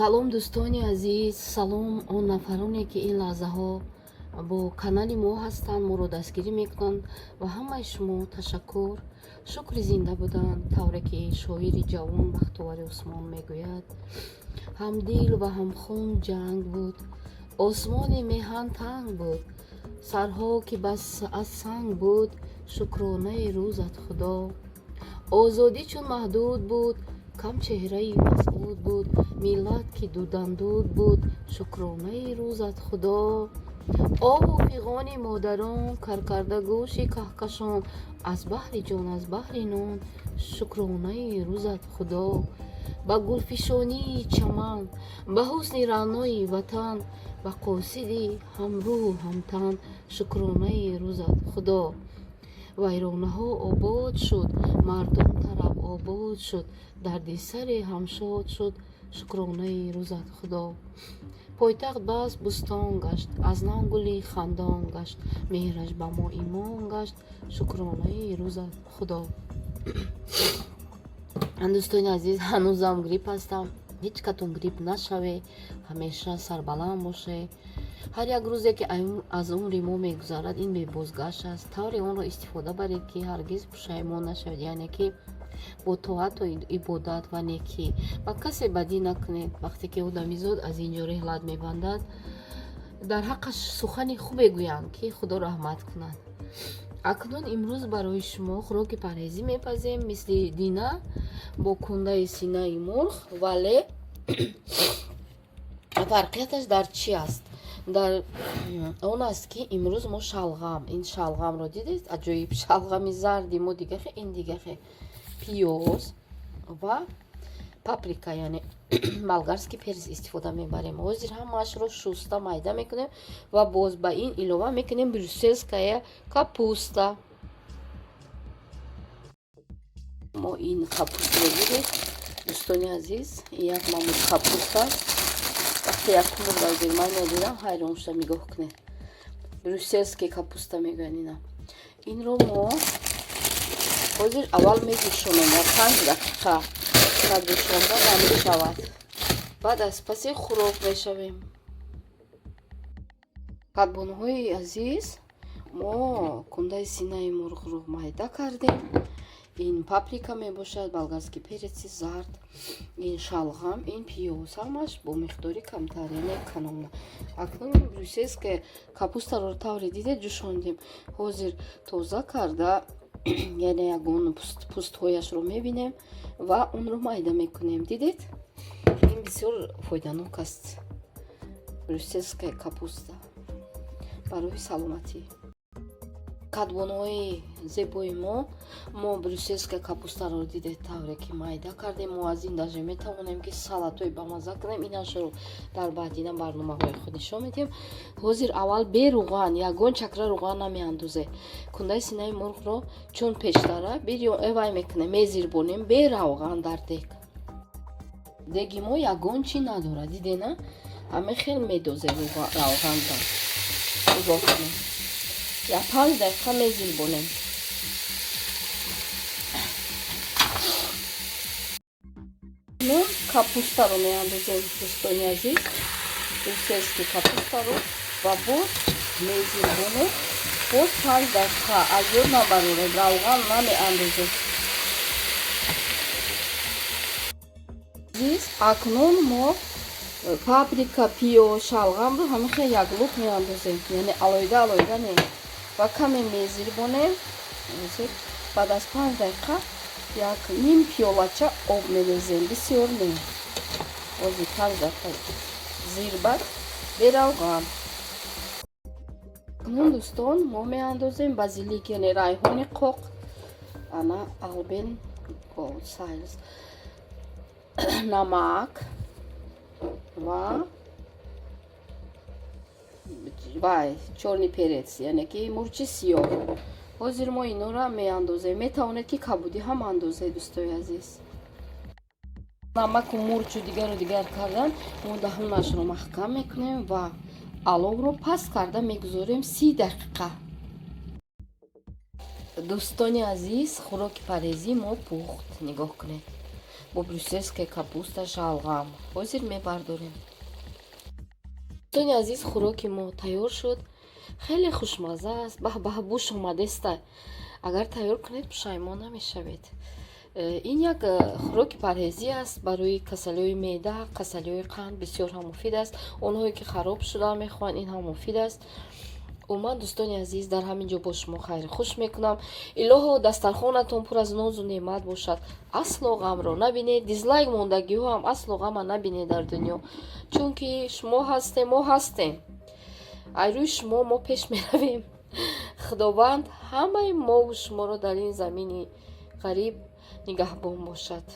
Салом, дӯстони азиз, салом он нафароне, ки ин лаҳзаҳо бо канали мо ҳастанд, моро дастгирӣ мекунанд, ва ҳамаи шумо ташаккур. Шукри зинда будан, тавре ки шоири ҷавон Бахтовари Усмон мегӯяд: ҳамдил ва ҳамхун ҷанг буд, осмони меҳан танг буд, сарҳо ки бас аз санг буд, шукронаи рӯзат, Худо. Озодӣ чун маҳдуд буд, кам чеҳраи масъуд буд, миллат ки дудандуд буд, шукронаи рӯзат, Худо. Оҳу фиғони модарон, каркарда гӯши каҳкашон, аз баҳри ҷон, аз баҳри нон, шукронаи рӯзат, Худо. Ба гулфишонии чаман, ба ҳусни раънои ватан, ба қосиди ҳамрӯҳу ҳамтан, шукронаи рӯзат, Худо. Вайронаҳо обод шуд, мардум тараб обод шуд, дарди саре ҳамшод шуд, шукронаи рӯзат, Худо. Пойтахт бас бӯстон гашт, аз нав гули хандон гашт, меҳраш ба мо имон гашт, шукронаи рӯзат, Худо. Дӯстони азиз, ҳанӯзам грипп ҳастам. Ҳеҷ катон грипп нашаве, ҳамеша сарбаланд боше. Ҳар як рӯзе, ки аз умри мо мегузарад, ин бебозгашт аст. Тавре онро истифода баред, ки ҳаргиз пушаймон нашавед, яъне ки бо тоату ибодат ва некӣ. Ба касе бадӣ накунед. Вақте ки одамизод аз ин ҷо реҳлат мебандад, дар ҳаққаш сухани хубе гӯянд, ки Худо раҳмат кунад. Акнун имрӯз барои шумо хӯроки парҳезӣ мепазем, мисли дина, бо кундаи синаи мурғ. Вале фарқияташ дар чӣ аст? Дар он аст, ки имрӯз мо шалғам, ин шалғамро дидед, аҷоиб шалғами зарди мо дигахе, ин дигахе, пиёз ва паприка, яъне болгарский перец истифода мебарем. Ҳозир ҳамаашро шуста майда мекунем ва боз ба ин илова мекунем брюссельская капуста. Мо ин капустро дидед, дӯстони азиз, як мамуд капуста аст. Вақте якум бор дар Германия дидам, ҳайрон шудам. Нигоҳ кунед, брюссельский капуста мегӯянд ина. Инро мо ҳозир аввал меҷӯшонем ва 5 дақиқа наҷӯшонда намешавад. Баъд аз паси хӯрок мешавем. Кадбонуҳои азиз, мо кундаи синаи мурғро майда кардем. Ин паприка мебошад, болгарский перец и зард, ин шалғам, ин пиёз, ҳамаш бо миқдори камтар, яъне экономно. Акнун брюссельская капустаро тавре дидед, ҷӯшондем. Ҳозир тоза карда, яъне ягон пӯстҳояшро мебинем ва онро майда мекунем. Дидед, ин бисёр фоиданок аст, брюссельская капуста, барои саломатӣ. Кадбонуҳои зебои мо, мо брюссельская капустаро дидед, тавре ки майда кардем. Мо аз ин даже метавонем, ки салатҳои бамазза кунем. Инашро дар баъдина барномаҳои худ нишон медиҳем. Ҳозир аввал беруған, ягон чакра руған намеандозе. Кундаи синаи мурғро чун пештара бирён эвай мекунем, мезирбонем беравған дар дег. Деги мо ягон чӣ надорад, дидена, ҳаме хел медозе равғанро. Нигоҳ кунем, як 5 дақиқа мезирбонем. Ну, капустаро меандозем, дӯстони азиз, брюссельский капустаро, ва боз мезирбонем, боз 5 дақиқа. Аз ёд набарорем, равған намеандозем. Азиз, акнун мо паприка, пиёз, шалғамро ҳамин хел яклух меандозем, яъне алоҳида алоҳида не, ва каме мезирбонем. Баъд аз 5 дақиқа як ним пиёлача об мерезем, бисёр не. Ҳозир 5 дақиқа зирбад беравған. Акнун, дӯстон, мо меандозем базилик, яъне райҳони қоқ, ана Албен Голд, намак ва вай чёрный перец, яъне ки мурчи сиёҳ. Ҳозир мо инора меандозем. Метавонед, ки кабудӣ ҳам андозед, дӯстои азиз. Намаку мурчу дигару дигар кардан, мо даҳонашро маҳкам мекунем ва аловро паст карда мегузорем 30 дақиқа. Дӯстони азиз, хӯроки парҳезии мо пухт. Нигоҳ кунед. Бо брюссельская капуста, шалғам. Ҳозир мебардорем. Дӯстони азиз, хӯроки мо тайёр шуд. Хеле хушмазза аст. Баҳ баҳ, буш омадеста. Агар тайёр кунед, пушаймон намешавед. Ин як хӯроки парҳезӣ аст барои касалиҳои меъда, касалиҳои қанд бисёр ҳам муфид аст. Онҳое ки хароб шуда мехоҳанд, ин ҳам муфид аст. Умуман, дӯстони азиз, дар ҳамин ҷо бо шумо хайри хуш мекунам. Илоҳо, дастархонатон пур аз нозу неъмат бошад, асло ғамро набинед. Дизлайк мондагиҳо ҳам асло ғама набинед дар дунё, чунки шумо ҳастем, мо ҳастем, ай рӯи шумо мо пеш меравем. Худованд ҳамаи мову шуморо дар ин замини ғариб нигаҳбон бошад.